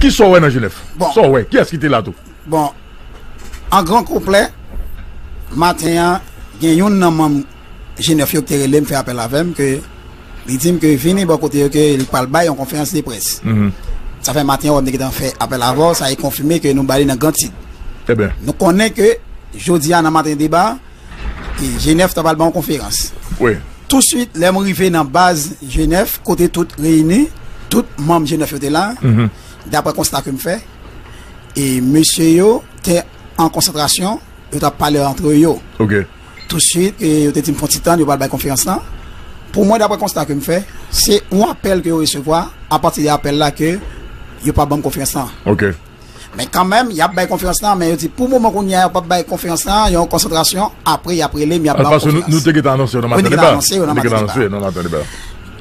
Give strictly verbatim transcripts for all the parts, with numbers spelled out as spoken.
Kisa w wè nan G nèf? Bon. Sa w wè? Kiyès ki te la tou? Bon, an gran konplè, maten an, gen youn nan manm G nèf yo ki te rele m, fè apèl avè m, ke li di m ke vini bò kote yo, ke li pral bay yon konferans de près. Sa fè maten an, wè m te gentan fè apèl avè w, sa e konfime ke nou ba li nan Grand Sid. Ebyen. Nou konnen ke jodi a nan maten deba, e G nèf ta pral ban yon konferans. Wi. Touswit, lè m rive nan baz G nèf, kote tout reyini, tout manm G nèf yo te la, daprè konsta ke m fè, e mesye yo te an konsantrasyon, yo t ap pale antre yo. Ok. Touswit, e yo te di m fè yon ti tann, yo pral bay konferans lan. Pou mwen, daprè konsta ke m fè, se yon apèl ke yo resevwa, apati de apèl la ke yo pa ban m konferans lan. Ok. Men kanmenm, y ap bay konferans lan, men yo di pou moman kounye a, yo p ap bay konferans lan, yon konsantrasyon, apre y ap rele m, y ap ban konferans. Paske nou te gentan anonse yo nan maten deba. Nou te gentan anonse yo nan maten deba.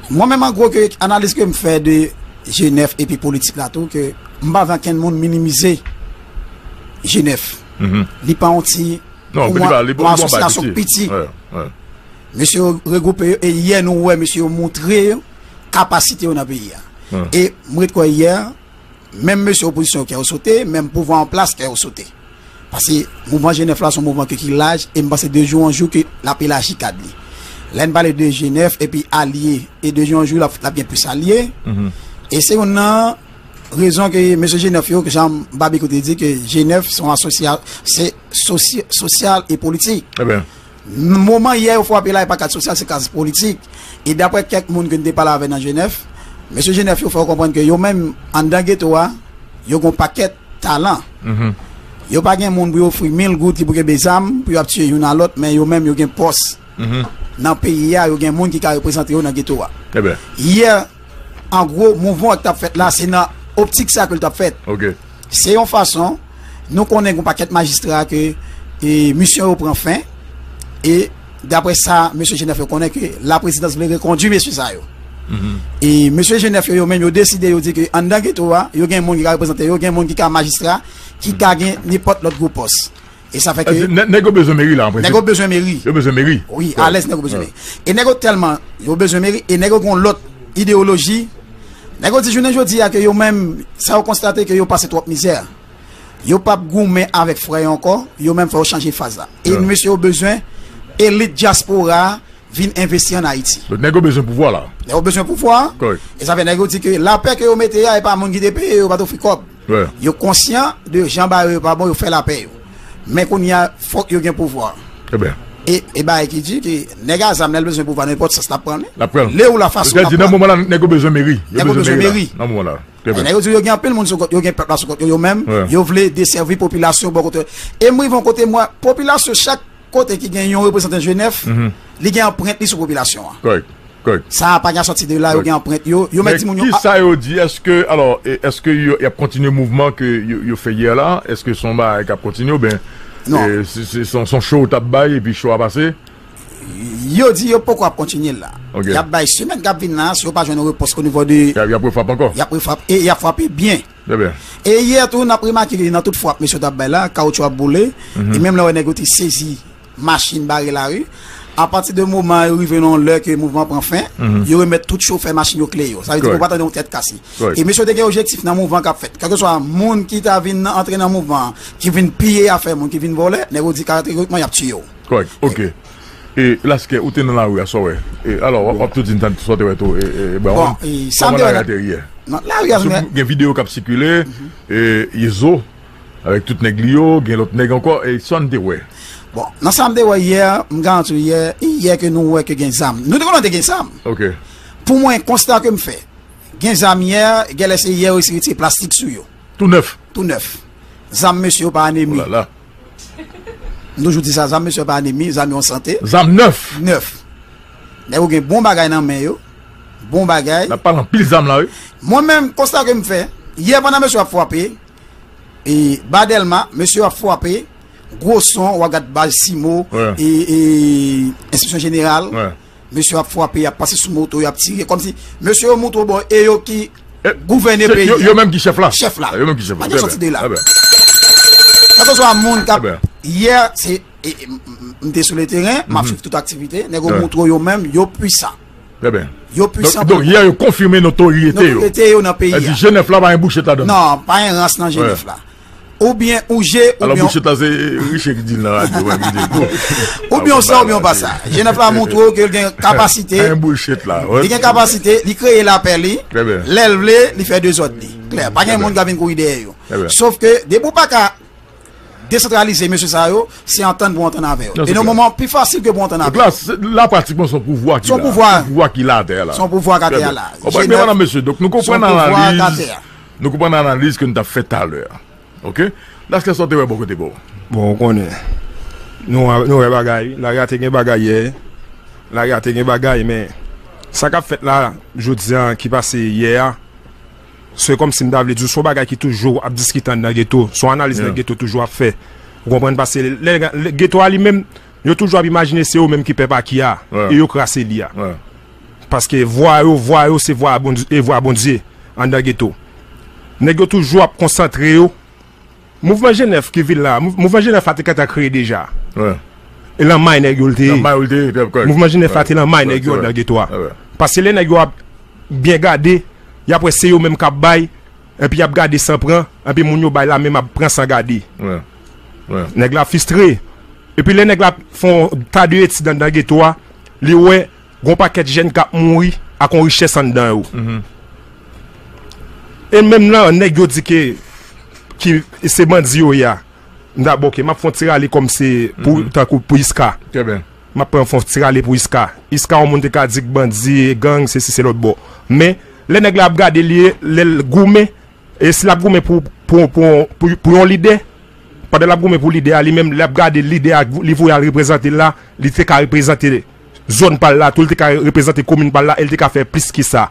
Mwen menm, an gwo, ke analiz ke m fè de G nèf epi politik la tou, ke m pa vle ankenn moun minimize G nèf. Li pa yon ti, Non, pou li mwen, pa, li yon pa asosyasyon piti. Mesye yo regwoupe yo, e yè nou wè mesye yo montre yo kapasite yo nan peyi a. E m ret kwè yè, menm mesye opozisyon yo kè yo sote, menm pouvwa an plas kè yo sote. Paske mouvman G nèf la se yon mouvman ke ki laj, e m panse de jou an jou ke l ap elaji kad li. Lè n pale de G nèf epi alye, e de jou an jou l ap, l ap gen plis alye. E se youn nan rezon ke mesye G nèf yo, ke jan Babekyou te di, ke G nèf se yon asosya, se sosy-, sosyal e politik. Ebyen. Moman yè yo frape la, e pa kad sosyal, se kad politik. E daprè kèk moun ke n te pale avè nan G nèf, mesye G nèf yo fè yo konprann ke yo menm, anndan geto a, yo gen yon pakèt talan. Yo pa gen moun pou yo ofri mil goud ki pou kenbe zam, pou y ap tiye youn a lòt, men yo menm, yo gen pòs. Nan peyi a, yo gen moun ki ka reprezante yo nan geto a. Ebyen. Yè, an gwo, mouvman ki t ap fèt la, se nan optik sa ke l t ap fèt. Ok. Se yon fason, nou konnen gen yon pakèt majistra ke, e, misyon yo pran fen, e daprè sa mesye G nèf yo konnen, ke laprezidans vle rekondui mesye sa yo. E mesye G nèf yo, yo menm, yo deside, yo di ke anndan geto a, yo gen moun ki ka reprezante yo, gen moun ki ka majistra, ki ka gen nenpòt lòt gwo pòs. E sa fè ke Nèg yo bezwen meri la, an prensip. Nèg yo bezwen meri. Yo bezwen meri. Wi, alèz nèg yo bezwen meri. E nèg yo tèlman, yo bezwen meri, e nèg yo gen yon lòt ideyoloji. Nèg yo di jounen jodi a ke yo menm, sa yo konstate ke yo pase twòp mizè. Yo p ap goumen avèk frè yo ankò, yo menm fò yo chanje faz la. E mesye yo bezwen elit dyaspora a vin envesti ann Ayiti. Donk nèg yo bezwen pouvwa la. Nèg yo bezwen pouvwa. Kòrèk. E sa fè nèg yo di ke lapè ke yo mete a, e pa moun ki te peye yo, yo pa t ofri kòb. Wè. Yo konsyan de jan bagay yo pa bon, yo fè lapè yo. Men kounye a, fòk yo gen pouvwa. Ebyen. E, e bagay ki di ke nèg a zam, lè l bezwen pouvwa, nenpòt sans, l ap pran li. L ap pran. Le ou la fas ou, Yo di nan moman la, nèg yo bezwen meri. Nèg yo bezwen meri. Nan moman la. Trè Men byen. nèg yo di yo gen anpil moun sou kont yo, yo gen pèp la sou kont yo, yo menm, Wè. Yo vle desevi popilasyon bò kote. E m rive yon kote, mwen, popilasyon, chak kote ki gen yon reprezantan G nèf, li gen anprent li sou popilasyon an. Kòrèk. Kòrèk. Sa a pa gen sòti de la, yo gen anprent yo. Yo mèt di moun yo. Kisa yo di? Èske, alò, e, èske yo, y ap kontinye mouvman ke yo, yo fè yè la? Èske se yon bagay k ap kontinye oubyen, Non. e, se, se, se yon, se yon show yo t ap bay epi show a pase? Yo di yo poko ap kontinye l la. Ok. Y ap bay semèn k ap vin la, si yo pa jwenn yon repons o nivo de. Y ap, y ap refrape ankò? Y ap refrape, e y ap frape byen. Trè byen. E yè tou, n ap remake ke nan tout frap mesye t ap bay la, kawotchou ap boule, e menm lè w wè nèg yo te sezi machin bare lari, apati de moman yo rive nan yon lè ke mouvman pran fen, yo remèt tout chofè machin yo kle yo. Sa vle di ke w pa tande yon tèt kase. Kòrèk. E mesye te gen objektif nan mouvman k ap fèt. Kèlkeswa moun ki ta vin nan, antre nan mouvman an, ki vin piye afè moun, ki vin vòlè, nèg yo di kategorikman y ap tiye w. Kòrèk, ok. E Laskè, ou te nan lari a, sa w wè? E alò, w ap, w ap tou di n sa w te wè tou, e, e, e, Bon, e, sa m te wè nan, nan lari a, gen videyo k ap sikile, e, Yezo, avèk tout nèg li yo, gen lòt nèg ankò, e sa n te wè? Bon, nan sa m te wè yè, m garanti w yè, e yè ke nou wè ke gen zam. Nou te konnen te gen zam. Ok. Pou mwen, konsta ke m fè, gen zam yè, genlè se yè yo resi retire plastik sou yo. Tou nèf. Tou nèf. Zam mesye yo pa anemi. Oh là là. M toujou di sa, zam mesye yo pa anemi, zam yo an sante. Zam nèf. Nèf. Nèg yo gen bon bagay nan men yo. Bon bagay. N ap pale anpil zam la, wi. Mwen menm, konsta ke m fè, yè pandan mesye yo ap frape, e, ba Dèlma, mesye yo ap frape, gwo son, w ap gad baz Simo, Wè. e, e, enspeksyon jeneral. Wè. Mesye yo ap frape, y ap pase sou moto, y ap tire. Kòmsi mesye yo montre w, bon, e yo ki gouvène peyi a. Yo menm ki chèf la. Chèf la. Yo menm ki chèf la. Pa gen sòti de la. Trè byen. Kèlkeswa moun k ap, Trè byen. Yè, se, e, e, m, m, m te sou le teren, m ap swiv tout aktivite. Nèg yo montre w yo menm, yo pwisan. Trè byen. Yo pwisan. Donk, donk, yè yo konfime notoryete yo. Notoryete yo nan peyi a. Sa di G nèf la pa gen bouchet ladan l. Non, pa gen rans nan G nèf la. Oubyen ou je, oubyen. Alò, bouchet la, se Riche ki di l nan radyo, mwen ki di l tou. Oubyen ou sa, oubyen ou pa sa. G nèf la montre w ke l gen kapasite. Pa gen bouchet la, wi. Li gen kapasite, li kreye lapè li. Trè byen. Lè l vle, li fè dezòd li. Klè, pa gen moun k ap vin kouri dèyè yo. Trè byen. Sof ke, depi w pa ka desantralize mesye sa yo, se antann pou antann avè yo. E nan moman, pi fasil ke pou antann avè yo. Donk la, se, la pratikman se yon pouvwa ki la. Se yon pouvwa. Pouvwa ki la atè a la. Se yon pouvwa k atè a la. Trè byen. Konprann, medam, mesye, donk nou konprann analiz, nou konprann analiz ke nou t ap fè talè a. Oke? Daskè, sa w te wè bò kote pa w? Bon, ou konnen, nou, nou wè bagay, wi. Lari a te gen bagay yè. Lari a te gen bagay, men sa k ap fèt la, jodi a, ki pase yè a, se kòmsi m ta vle di w, se yon bagay ki toujou ap diskite anndan geto. Se yon analiz nèg geto toujou ap fè. Ou konprann? Paske lè, lè geto a li menm, yo toujou ap imajine se yo menm ki pèp Aki a, e yo krase li a. Paske vwa yo, vwa yo, se vwa a Bondye, e vwa a Bondye anndan geto. Nèg yo toujou ap konsantre yo. Mouvman G nèf ki vin la, mou-, mouvman G nèf la te gentan kreye deja. E lan may nèg yo l te ye. Lan may yo l te ye, trè kòrèk. Mouvman G nèf la te lan may nèg yo anndan geto a. Paske lè nèg yo ap byen gade, y ap wè se yo menm k ap bay, epi y ap gade san pran, epi moun yo bay la menm ap pran san gade. Nèg la fristre. Epi lè nèg la fè yon ta de etid anndan geto a, li wè gon pakèt jèn k ap mouri ak yon richès anndan yo. E menm nan nèg yo di ke, ki se bandi yo ye a. M ta, bon, oke, m ap fè yon ti rale kòm se pou, tankou pou Iska. M ap pran fè yon ti rale pou Iska. Iska, yon moun te ka di k bandi, gang, se si, se lòt bò. Men, lè nèg la ap gade li, lè l goumen, e si l ap goumen pou, pou, pou, pou, pou yon lidè, pandan l ap goumen pou lidè a, li menm, l ap gade lidè a, li voye al reprezante l la, li te ka reprezante zòn pa l la tou, li te ka reprezante komin pa l la, e li te ka fè plis ke sa.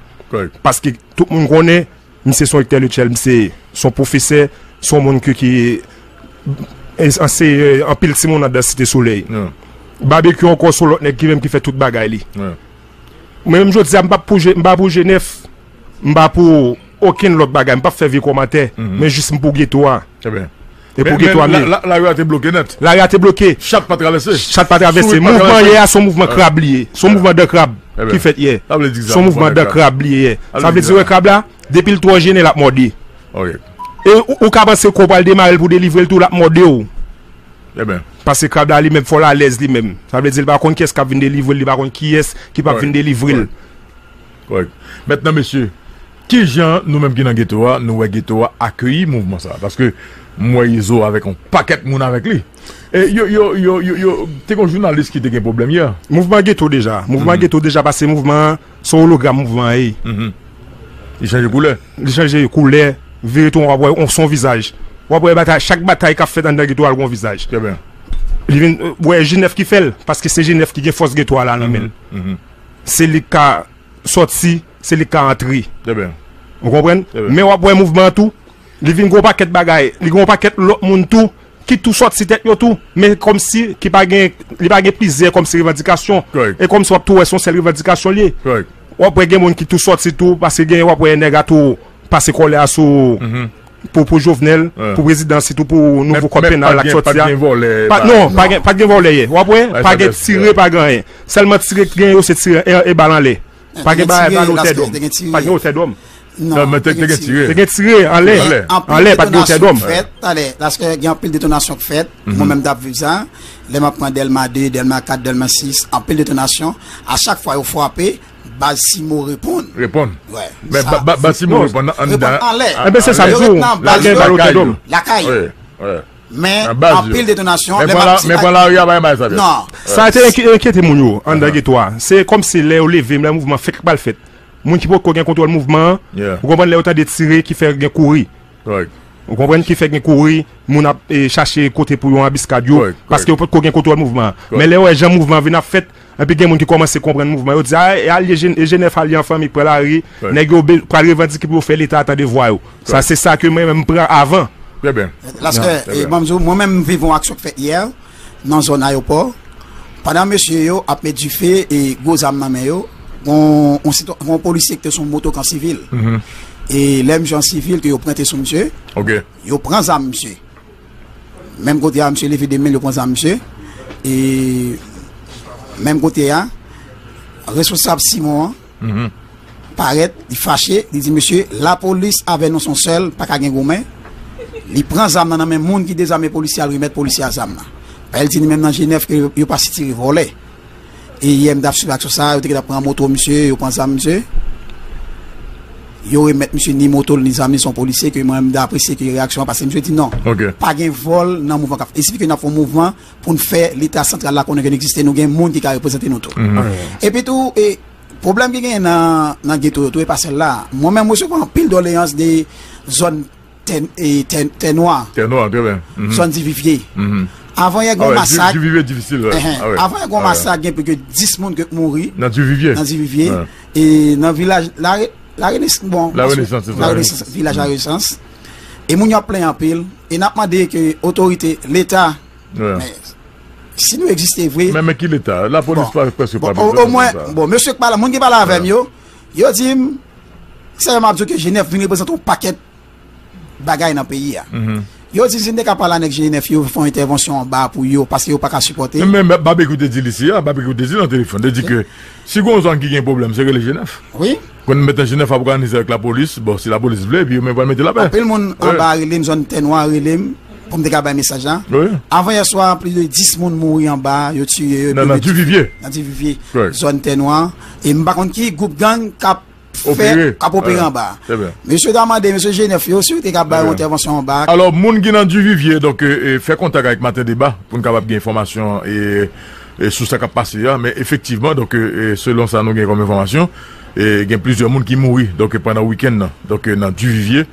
Paske tout moun konnen, misye se yon entèlektyèl, misye se yon pwofesè, se yon moun ki, ki anseye anpil timoun anndan Site Solèy. Babekyou ankò se yon lòt nèg ki menm ki fè tout bagay li. Mwen menm jodi a, m pa pou G-, m pa pou G nèf, m pa pou okenn lòt bagay, m p ap fè vye kòmantè, men jis m pou geto a. E pou geto a m ye. Lari a te bloke nèt. Lari a te bloke. Chat pa travèse. Chat pa travèse. Mouvman yè a se yon mouvman krab li ye. Se yon mouvman dan krab ki fèt yè. Se yon mouvman dan krab li ye. Sa vle di, wè krab la, depi l twò jennen, l ap mòde. E ou, ou ka panse ke w pral demare l pou delivre l tou, l ap mòde w. Paske krab la li menm fò l alèz li menm. Sa vle di l pa konn kiyès k ap vin delivre l, li pa konn kiyès ki p ap vin delivre l. Kòrèk. Mentnan, mesye, kijan nou menm ki nan geto a, nou wè geto a akeyi mouvman sa a? Paske m wè Izo avèk yon pakèt moun avèk li. E yo, yo, yo, yo, yo, te gen yon jounalis ki te gen pwoblèm yè. Mouvman geto deja. Mouvman geto deja pase mouvman an, se yon ologram mouvman an ye. Li chanje koulè. Li chanje koulè, vire tou, w ap wè, yon, se yon vizaj. W ap wè batay, chak batay k ap fèt anndan geto a, l gen yon vizaj. Trè byen. Li vin, w wè G nèf ki fè l, paske se G nèf ki gen fòs geto a la nan men l. Se li k ka sòti, se li k ka antre. Trè byen. Ou konprann? Trè byen. Men w ap wè mouvman an tou, li vin gen yon pakèt bagay, li gen yon pakèt lòt moun tou, ki tou sòti tèt yo tou, men kòmsi ki pa gen, li pa gen plizyè kòmsi revandikasyon. Kòrèk. E kòmsi w ap tou wè se yon sèl revandikasyon li ye. Kòrèk. W ap wè gen moun ki tou sòti tou, paske gen, w ap wè nèg a tou pase kòlè a sou, pou, pou Jovenel, pou prezidan, sitou pou nouvo kòd penal la k sòti a. Men, men pa t gen, pa t gen vòlè, pa, non, pa gen, pa t gen vòlè yè. W ap wè, pa gen tire, pa gen anyen. Sèlman tire k gen yo, se tire e, e bal anlè. Pa gen bagay, pa gen otè dòm. Pa gen otè dòm. Non, men te, te gen tire. Te gen tire anlè. Anlè, pa t gen otè dòm. Talè, paske gen anpil detonasyon k fèt. Mwen menm, m t ap viv sa. Lè m ap pran Dèlma de, Dèlma kat, Dèlma sis, anpil detonasyon. A chak fwa yo frape, baz Simo reponn. Reponn. Men ba, ba, baz Simo reponn anndan. Reponn anlè. Enben, se sa m di w. Yo ret nan baz yo. Lakay. Men anpil detonasyon. Men pran lari a, pa gen bagay sa fèt. Non. Sa te enky-, enkyete moun yo anndan geto a. Se kòmsi lè yo leve, lè mouvman fèk pral fèt. Moun ki potko gen kontwòl mouvman an, ou konprann, lè yo tande tire ki fè gen kouri. Ou konprann, ki fè gen kouri, moun ap, e, chache kote pou yo anbiskad yo, paske yo potko gen kontwòl mouvman an. Men lè yo wè jan mouvman an vin ap fèt, epi gen moun ki kòmanse konprann mouvman, yo di, a, e alye G-, e G nèf alye an fanmi k pran lari, nèg yo be-, pral revandike pou yo fè Leta tande vwa yo. Sa se sa ke mwen menm m pran avan. Trè byen. Paske, e, ban m di w, mwen menm m viv yon aksyon k fèt yè nan zòn ayewopò. Pandan mesye yo ap met dife e gwo zam nan men yo, gon, on sitwa-, gon polisye ki te sou moto k an sivil. E lè misye an sivil, ke yo pwente sou misye, yo pran zam misye. Menm kote a, misye leve de men l, yo pran zam misye. E menm kote a, responsab Simon an, parèt, li fache, li di, "Mesye, lapolis avè nou se yon sèl, pa ka gen goumen." Li pran zam nan nan men moun ki dezame polisye a, l remèt polisye a zam nan. Paske l di li menm nan Jenèf ke yo, yo pa sitire vòlè. E yè m t ap swiv aksyon sa a, yo te gentan pran moto misye, yo pran zam misye. Yo remèt misye ni moto l, ni zam li, se yon polisye ke mwen menm m t apresye ke reyaksyon an, paske misye di non. Pa gen vòl nan mouvman k ap fèt. Li sifi ke n ap fè yon mouvman pou n fè Leta santral la konnen ke n egziste, nou gen moun ki ka reprezante nou tou. Epi tou, e, pwoblèm ki genyen nan, nan geto yo tou, e pa sèl la. Mwen menm, m resevwa anpil doleyans de zòn Tè, e, Tè, Tè Nwa, Tè Nwa, trè byen. Zòn Divivye. Avan yè, gen yon masak. Divivye difisil, wi. Avan yè, gen yon masak, gen plis ke dis moun ke mouri nan Divivye. Nan Divivye. E nan vilaj La, La Renes-, bon, La Renesans, se sa, La Renesans, vilaj La Renesans. E moun yo ap plenyen anpil. E n ap mande ke otorite, Leta, men si nou egziste vre. Men, men ki Leta? Lapolis pa, prèske pa bezwen sa. Omwen, bon, mesye k pale, moun ki pale avè m yo, yo di m, se sa m ap di w ke Jenèf vin reprezante yon pakèt bagay nan peyi a. Yo di si n te ka pale a nèg Jenèf yo, fè yon entèvansyon anba pou yo, paske yo pa ka sipòte. Men, men Babekyou te di l isi a, Babekyou te di l nan telefòn, te di ke si gen yon zòn ki gen pwoblèm, se rele Jenèf. Wi. Konn mete Jenèf ap òganize avèk lapolis, bon, si lapolis vle, epi yo menm pral mete lapè. Anpil moun anba rele m, zòn Tè Nwa rele m, pou m te ka bay mesaj la. Avan yè swa, plis de dis moun mouri anba, yo tiye yo. Nan, nan Divivye. Nan Divivye, zòn Tè Nwa. E m pa konn ki gwoup gang k ap fè, k ap opere anba. Mesye ta mande, mesye Jenèf yo, si yo te ka bay yon entèvansyon anba. Alò, moun ki nan Divivye, donk, e, e, fè kontak avèk Maten Deba pou n kapab gen enfòmasyon e, e sou sa k ap pase a. Men efektivman, donk, e, e, selon sa nou gen kòm enfòmasyon, e, gen plizyè moun ki mouri, donk, e, pandan wikenn nan, donk, e, nan Divivye.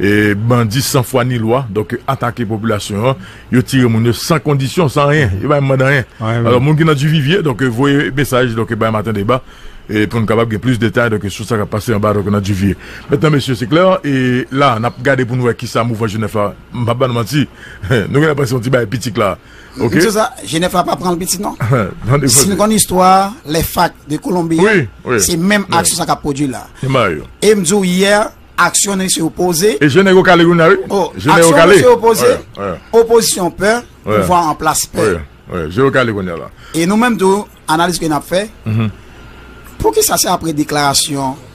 E bandi san fwa ni lwa, donk, atake popilasyon an, yo tire moun yo san kondisyon, san anyen, yo pa menm mande anyen. Alò, moun ki nan Divivye, donk, voye mesaj, donk, bay Maten Deba, e pou n kapab gen plis detay, donk, sou sa k ap pase anba, donk, nan Divivye. Mentnan, mesye, se klè, e la, n ap gade pou n wè kisa mouvman Jenèf la, m p ap ba nou manti, nou gen enpresyon ti bagay piti la. M di sa, Jenèf la pa pran l piti, non. Si nou konn istwa, lè fak de Kolonbi a, se menm aksyon sa k ap pwodui la. E m di w yè, aksyon nèg yo poze. E je nèg yo kale kounye a, wi. Je nèg yo kale. Aksyon nèg yo poze. Opozisyon pè, pouvwa an plas pè. Wi, wi, je yo kale kounye a la. E nou menm tou, analiz ke n ap fè, poukisa se apre deklarasyon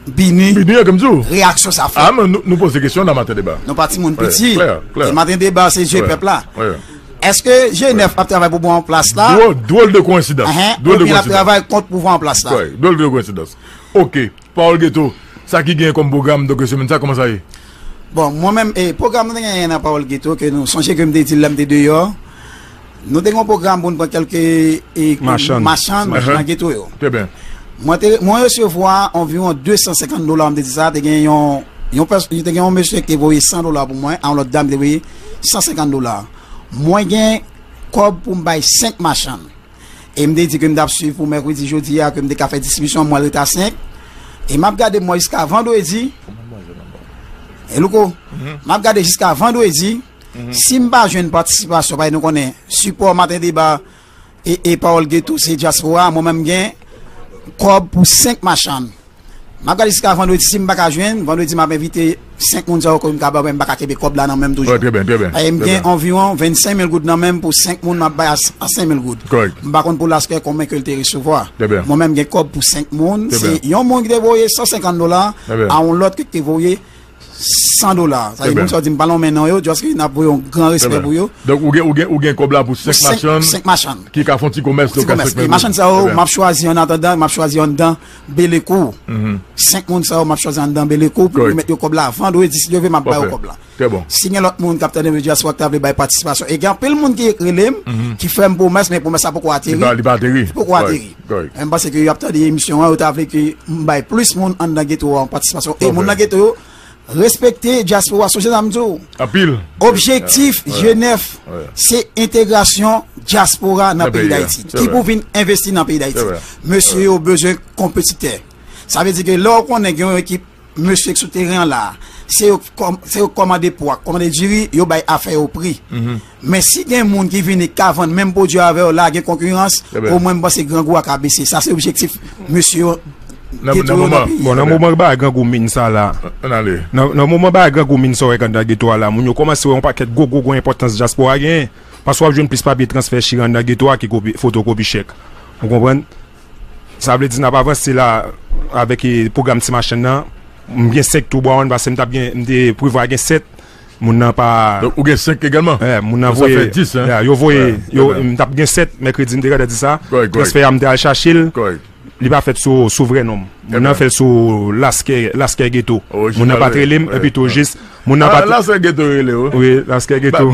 Bini, Bini an, ke m di w, reyaksyon sa fèt? A, men nou, nou poze kesyon nan Maten Deba. Nou pa timoun piti. E Maten Deba, se je pèp la. Èske Jenèf ap travay pou pouvwa an plas la? Dwòl, dwòl de koyensidans. Dwòl de koyensidans. Oubyen l ap travay kont pouvwa an plas la? Dwòl de koyensidans. Ok. Pawòl Geto, sa ki gen kòm pwogram, donk, semèn sa, kòman sa ye? Bon, mwen menm, e, pwogram nou te genyen nan Pawòl Geto, ke nou sonje ke m te di l lè m te deyò, nou te gen yon pwogram pou n pran kèlke, e, machann, machann nan geto yo. Trè byen. Mwen te, mwen resevwa anviwon de san senkant dola, m te di sa, te gen yon, yon pès-, te gen yon mesye ki te voye san dola pou mwen, a yon lòt dam ki te voye san senkant dola. Mwen gen kòb pou m bay senk machann. E m te di ke m t ap swiv pou mèkredi jodi a, ke m te ka fè distribisyon, mwen rete a senk. E m ap gade mwen jiska vandredi. E Louko, m ap gade jiska vandredi. Si m pa jwenn patisipasyon, paske nou konnen, sipò Maten Deba e, e Pawòl Geto, se dyaspora, mwen menm gen kòb pou senk machann. M ap gade jiska vandredi, si m pa ka jwenn, vandredi m ap envite senk moun sa yo ke m ka ba, men m pa ka kenbe kòb la nan men m toujou. Trè byen, trè byen. E m gen anviwon vennsenk mil goud nan men m pou senk moun m ap bay a, a senk mil goud. M pa konn pou Laskè konbyen ke l te resevwa. Mwen menm gen kòb pou senk moun, se yon moun ki te voye san senkant dola, a yon lòt ki te voye san dola. Sa vle di moun sa yo di m pa lonmen non yo, just ke n ap voye yon gran respè pou yo. Donk, ou gen, ou gen, ou gen kòb la pou senk machann, senk machann ki ka fè yon ti komès, donk, a senk mil goud. Machann sa yo, m ap chwazi an atandan, m ap chwazi anndan Belekou. Senk moun sa yo, m ap chwazi anndan Belekou pou m remèt yo kòb la vandredi, si Dye vle, m ap ba yo kòb la. Si gen lòt moun k ap tande radyo a, swa k ta vle bay patisipasyon, e gen anpil moun ki rele m, ki fè m pwomès, men pwomès la poko ateri. Li pa, li pa ateri. Li poko ateri. Men m panse ke y ap tande emisyon an, yo ta vle ke m bay plis moun anndan geto a yon patisipasyon. E moun nan geto yo, respekte dyaspora, sonje sa m di w. Anpil. Objektif Jenèf, se entegrasyon dyaspora nan peyi Dayiti. Ki pou vin envesti nan peyi Dayiti. Mesye yo bezwen konpetitè. Sa vle di ke lè w konnen gen yon ekip mesye k sou teren an la, se yo k kòm-, se yo k kòmande pwa, kòmande diri, yo bay afè yo pri. Men si gen moun ki vini, k ka vann menm pwodui avè w la, gen konkirans, omwen m panse grangou a ka bese. Sa se objektif mesye yo, geto yo nan peyi. Bon, nan moman bagay grangou min sa la, nan, nan moman bagay grangou min sa w wè k anndan geto a la, moun yo kòmanse wè yon pakèt gwo, gwo, gwo enpòtans dyaspora genyen. Paske w ap jwenn plis papye transfè chire anndan geto a ke kopi, fotokopi chèk. Ou konprann? Sa vle di n ap avanse la avèk, e, pwogram Ti Machann nan. M gen senk tou, Brown, paske m t ap gen, m te prevwa gen sèt. Moun nan pa. Donk, ou gen senk egalman? Wi, moun nan voye. Yo voye, yo, m t ap gen sèt, mèkredi, m te gentan di sa. Transfè a, m te al chache l. Li pa fèt sou, sou vrè non m. Moun nan fè l sou Laskè, Laskè Geto. Moun nan pa t rele m, epi tou jis, moun nan pa t. Laskè Geto rele w? Wi, Laskè Geto.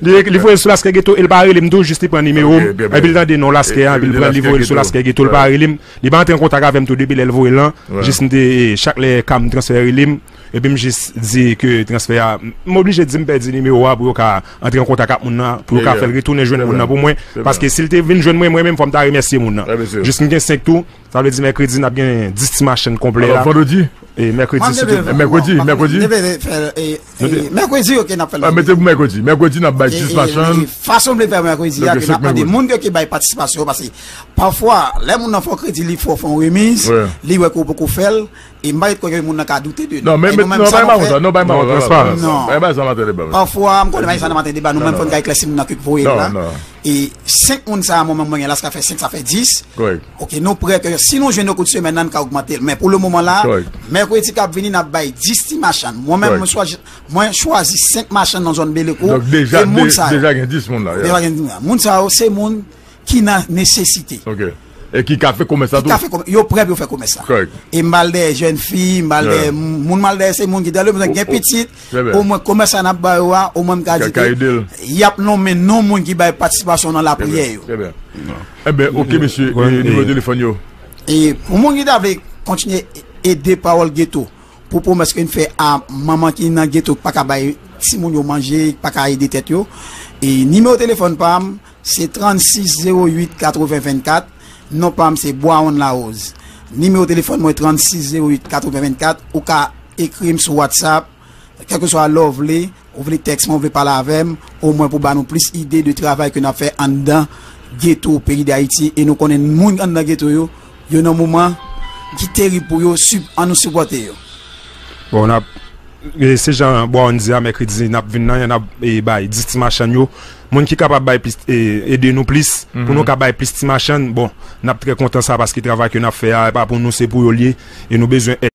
Li, li voye sou Laskè Geto, e l pa rele m tou, jis li pran nimewo m. Epi l tande non Laskè a, epi l pran, li voye l sou Laskè Geto, l pa rele m. Li pa antre an kontak avè m tou depi lè l voye l lan. Jis m te, chak lè ka m transfè rele m. Epi m jis di ke transfè a, m oblije di m pèdi nimewo a pou yo ka antre an kontak ak moun nan, pou yo ka fè l retounen jwenn moun nan pou mwen. Paske si l te vin jwenn mwen, mwen menm fò m ta remèsye moun nan. Jis m gen senk tou, sa vle di mèkredi n ap gen dis Ti Machann konplè la. Vandredi? E mèkredi sitou. Mèkredi, mèkredi. Mèkredi, ok, n ap fè l. Mete pou mèkredi. Mèkredi n ap bay dis Machann. Fason m vle fè mèkredi a, ke n ap mande moun yo ki bay patisipasyon, paske pafwa, lè moun nan fè w kredi, li fè w fè yon remiz, li wè ke w poko fè l, e m pa ret kwè ke moun nan ka doute de nou. Non, men, men, non, bay mawon sa, non, bay mawon sa. Non. Pafwa, m konnen bay sa nan maten deba, nou menm fò n ka eklèsi moun nan ki voye l la. E senk moun sa a, mwen menm mwen gen la, sa ka fè senk, sa fè dis. Ok, nou prè ke si nou jwenn yo kout semèn nan, n ka ogmante l. Men pou le moman la, mèkredi k ap vini, n ap bay dis Ti Machann. Mwen menm, mwen chwazi, mwen chwazi senk Machann nan zòn Belekou. Donk deja, e moun sa yo, deja gen dis moun la. Deja gen dis moun la. Moun sa yo, se moun ki nan nesesite. Ok. E ki ka fè komès la tou. Ki ka fè komès, yo prè pou yo fè komès la. E m pa al dèyè jèn fi, m pa al dèyè moun, m pa al dèyè se moun ki dan le bezwen, gen pitit, omwen komès la n ap ba yo a, omwen m ka di ke y ap nonmen non moun ki bay patisipasyon nan lapriyè yo. Trè byen. Enben, ok, mesye, nimewo telefòn yo. E pou moun ki ta vle kontinye ede Pawòl Geto, pou pwomès ke n fè a manman ki nan geto, ki pa ka bay timoun yo manje, ki pa ka ede tèt yo. E nimewo telefòn pa m, se trannsis zewo uit katreven vennkat. Non pa m, se Bwaonn Larose. Nimewo telefòn mwen, trannsis zewo uit katreven vennkat. Ou ka ekri m sou WhatsApp, kèlkeswa lè w vle, ou vle tèks mwen, ou vle pale avè m, omwen pou ba nou plis ide de travay ke n ap fè anndan geto peyi Dayiti. E nou konnen moun anndan geto yo, yo nan moman ki terib pou yo, ann nou sipòte yo. Bon, n ap, e, se jan Bwaonn di a, mèkredi, n ap vin nan, n ap, e, bay dis Ti Machann yo. Moun ki kapab bay plis, e, ede nou plis, pou nou ka bay plis Ti Machann, bon, n ap trè kontan sa, paske travay ke n ap fè a, e pa pou nou, se pou yo l ye, e nou bezwen èd.